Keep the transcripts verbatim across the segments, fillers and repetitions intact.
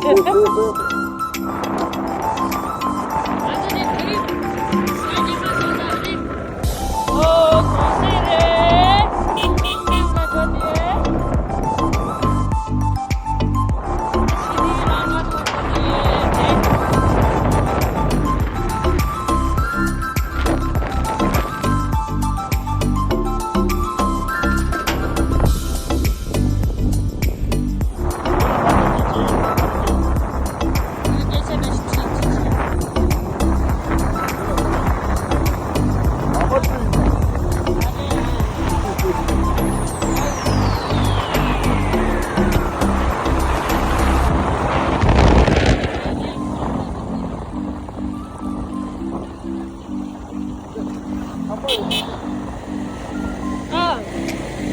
ཨ།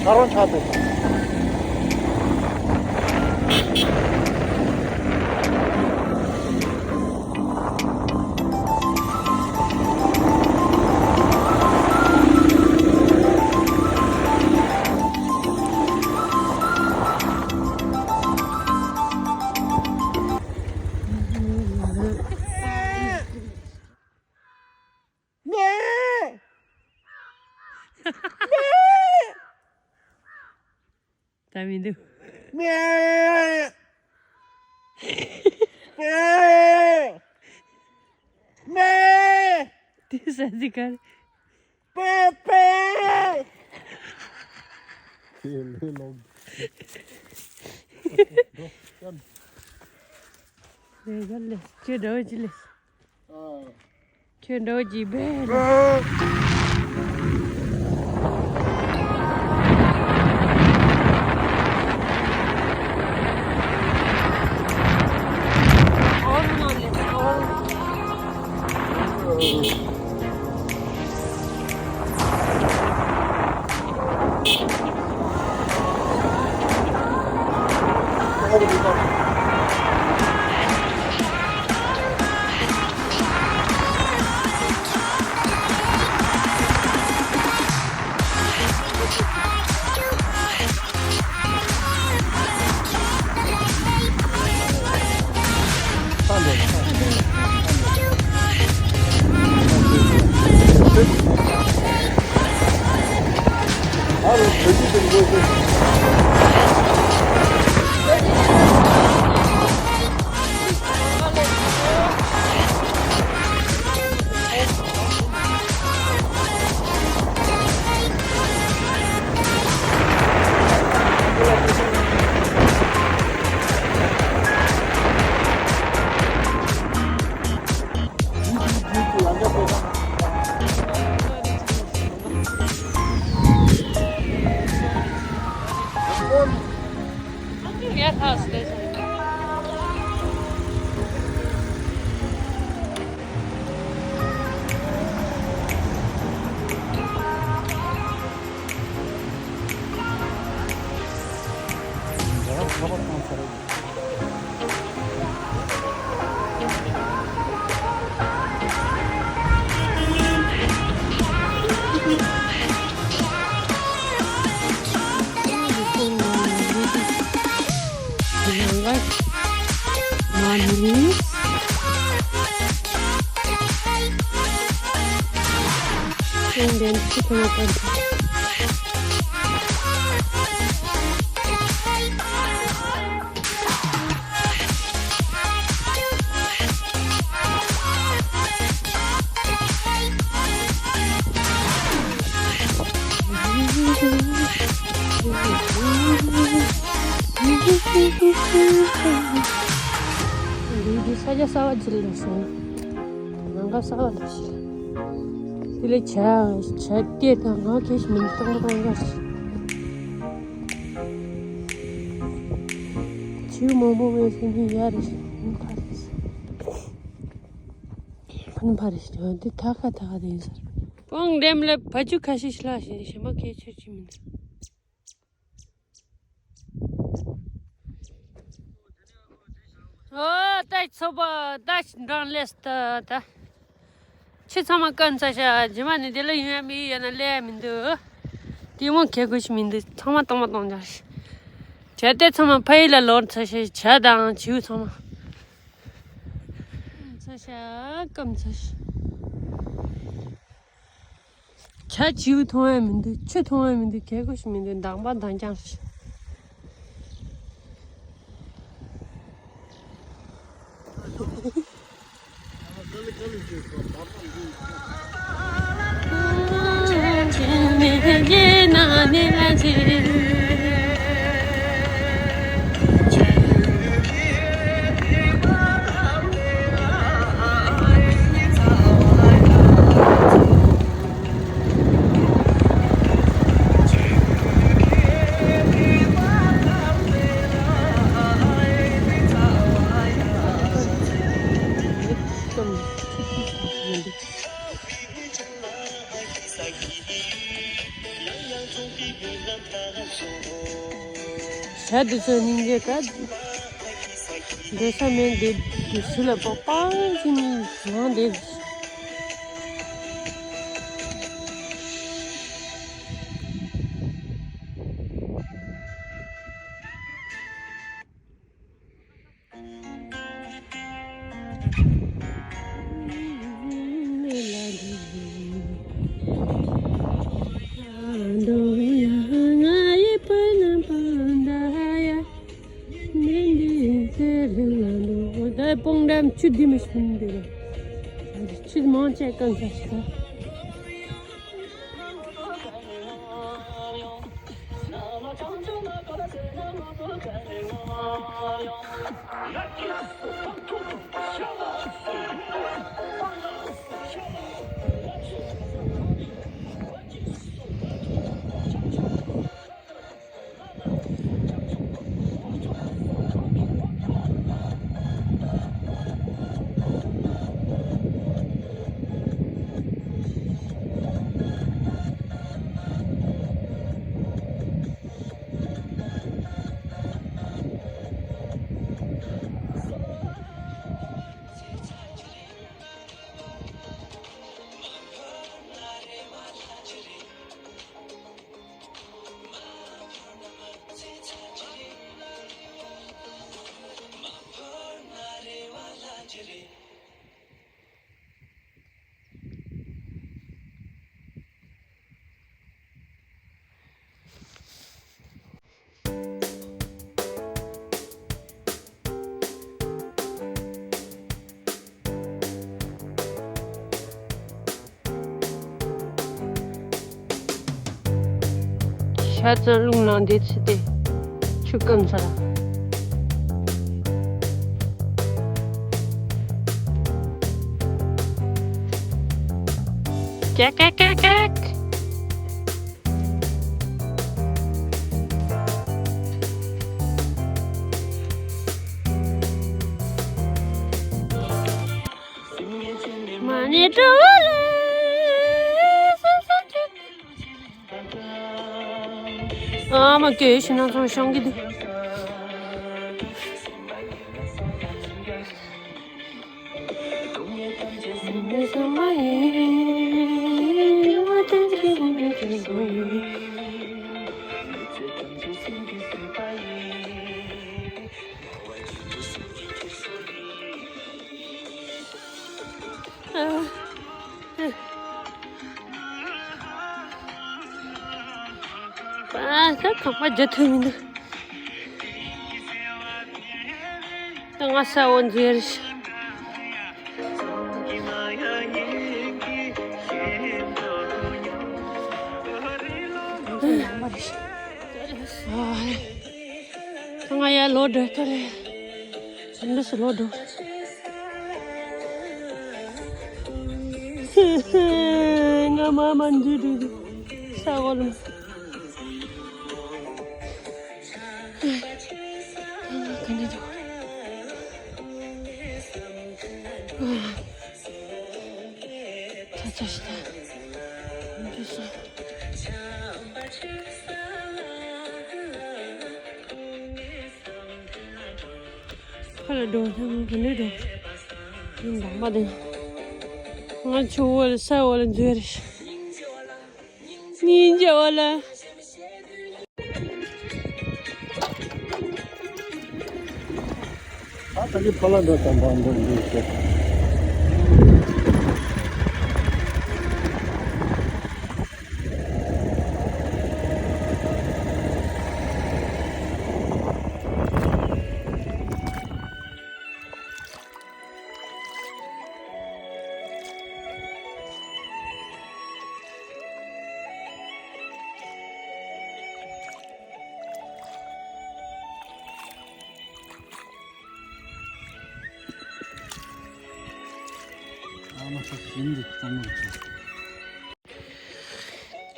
ད་རུང་ཆགས་འདུག་ད་མི་འདུག་མེ། མེ། མེ། དེ་ཟ་ཟི་ག་རེད། པེ་པེ། དེ་ལས་ལོག་རེ་ག་ལས་ཁྱོད་འདྲ་བོ་ཅི་ལས། ཨ། ཁྱོད་འདྲ་བོ་ཅི་བས་ལས། ལུས་འདི་ས་ཆ་གསར་པ་ཅིག་ལ་སོང་། ནམ་མཁའ་གསར་པ་ལ་ཞིག་དེ་ལས་བྱ་བྱ་སྐད་དང་ང་སྐད་ཞིག་མི་འདུག་སྟོང་སྟོང་འདྲ་ཞིག་བྱིའུ་མང་པོ་བས་སེམས་ཅན་ཡ་རེ་ཞིག་ཕ་རེ་ཞིག་ཕ་ནི་ཕ་རེ་ཞིག་འདི་ཐ་ཁ་ཐ་ཁ་དེ་ཡིན་ས་རེད། པང་འགྲམ་ལ་བ་ཕྱུགས་ཁ་ཤས་ཤིག་ལ་ཞེས་ཞེ་མ་ཁའི་ཆོད་ཅིག་མི་འདུག་ཨོ་ད་ཚོ་པ་ད་འགྲང་ལས་ད་ད། ཁྱེད་ཚང་མ་སྐམ་ཚར་ཤག་རྗེས་མ་ནས་དེ་ལ་ཡོང་ཡ་མི་ཡོད་ན་སླེབས་ཡ་མི་འདུག་དེ་མོ་གལ་དགོས་ཤིག་མི་འདུག་ཚང་མ་སྟོང་པ་སྟོང་རྒྱག་ཤིག་བྱ་དེ་ཚང་མ་ཕ་ཡུལ་ལ་ལོག་ཚར་ཤག་བྱ་དང་བྱིའུ་ཚང་མ། ཤ། སྐམ་ཚ་ཤ། ཇ་བྱིའུ་མཐོང་ཡ་མི་འདུག་ཆུ་མཐོང་ཡ་མི་འདུག་གད་ཁོ་ཞིག་མི་འདུག་མདང་པ་མདང་རྐྱང་ཤ། ཞག་དེ་ཚོ་སྙིང་རྗེ་ཀ། འགྲོ་ས་མེད་འདི་འདི་སུ་ལ་པག་པག་ཅིག་ནི་ཡང་འདི། ད་སྤོང་འགྲམ་ཆུ་འདི་མི་ཤེས་འདི་རེད། ཆུ་མང་ཆེ་གང་ཆ་ཞིག་ད། ཤ་ཚ་རླུང་ལངས་དེ་ཚེ་དེ་ཆུ་སྐམ་ཚར། ཀེག་ཀེག་ཀེག་ཀེག། མ་ཎི་བགྲོ་བ་ལས། ཨ་མ་སྐྱོ་ཡོད་ཤི་ན་ཚོང་ཤང་གི་འདུག་ཨ་ད་ཁང་པ་རྒྱ་ཐོན་མི་འདུག་ད་ང་ས་འོ་འཛུལ་ཡར་ཤི། ང་ཡར་ལོག་འགྲོ་ཐོ་རེ། འདི་སུ་ལོག་འགྲོ། ང་མ་མ་འདུས་འདུས་འདུས། ས་འོག་ལ། ག་འདྲ་འདུག་ཚ་ཚ་ཞིག་ད། འདི་སུ། ཁ་ལ་འགྲོ་ཐང་ག་ནས་འགྲོ། ཡིན་དང་མ་དང་། ང་ཆུ་བོ་ལ་ས་འོག་ལ་འཛུལ་རེ། སྙིང་རྗེ་བ་ལ། ཨ་ད་གི་ཕ་ལ་འགྲོ་དང་བང་འགྲོ་འདུག་ཟེར།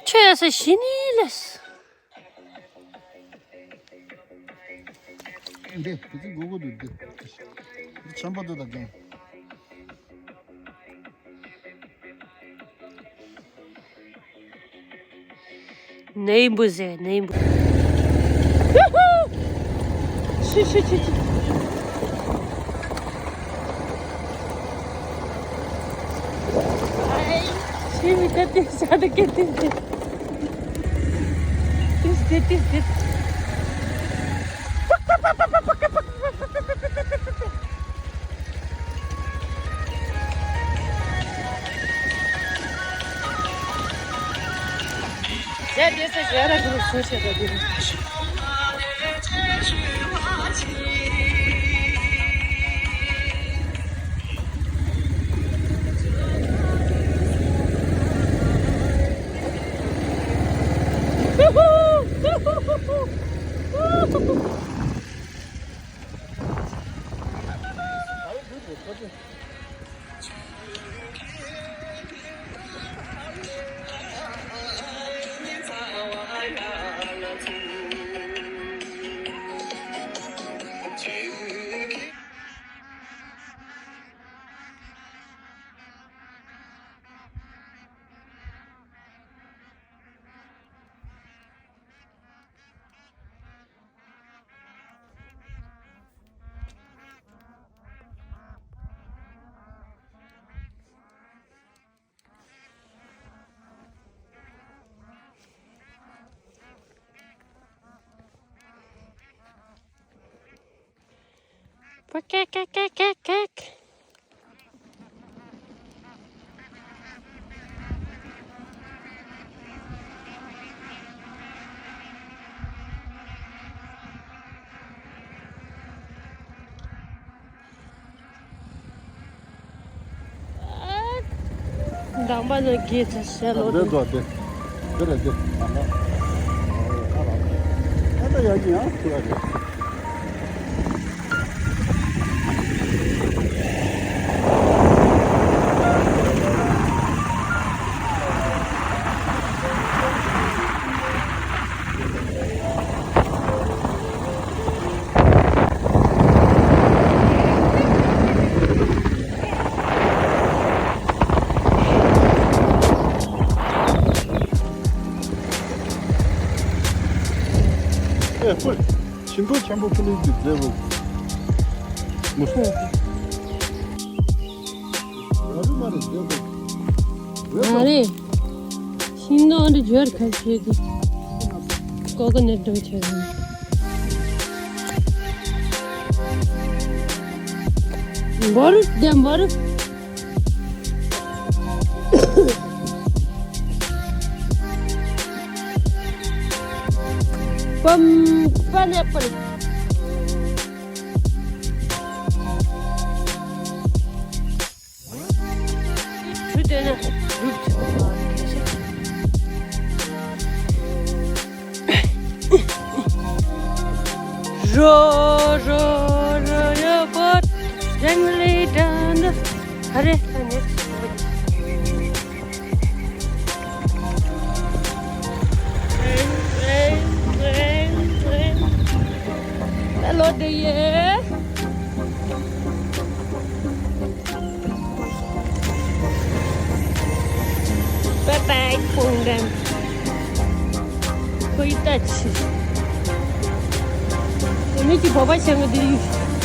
ཁྱོད་ས་ཞི་ནི་ལས། འདི་དེ་ཚོ་དགོས་དགོས་འདུག་འདི། འདི་ཆེན་པོ་འདུག་ད་རྒན། ནེ་འབུ་ཟེ་ནེ་འབུ། ཤི་ཤི་ཤི་ཤི། ཤི་མི་ཐད་དེ་ཤ་དེ་སྐད་དེ་དེ། དེ་དེ་དེ་དེ། ཀེག་ཀེག་ཀེག་ཀེག་ཀེག། དང་པ་ནི་དགེ་ཚ་ཤ་ལོ་དེ། འདི་འདྲ་དེ། འདི་རེད་དེ། ཨ་ཧ། ཨ་ད་ཡག་གི་ཡང་ཁུ་ར་རེད། ཨེ་ཧྥུ། ཤིང་ཏོག་ཆེན་པོ་ཕུ་ལུ་གི་མཛེས་པོ། མུ་སུ། ར་རུ་མ་རེད་མཛེས་པོ། མ་རེད། ཤིང་ཏོག་འདི་འབྱོར་ཁ་ཤས་ཀྱི། ཀོ་ཀོ་ནཊ་འདྲ་བྱས་ཡོད། འབར་རུ་དེ་འབར་རུ། Pom- pineapple. Fruit and fruit. Ro, ro, ro, your boat gently down the. Hare, hare. Hello, dear. Bye bye, Pongdam. Go eat that shit. Let me keep Baba Shanga, do you?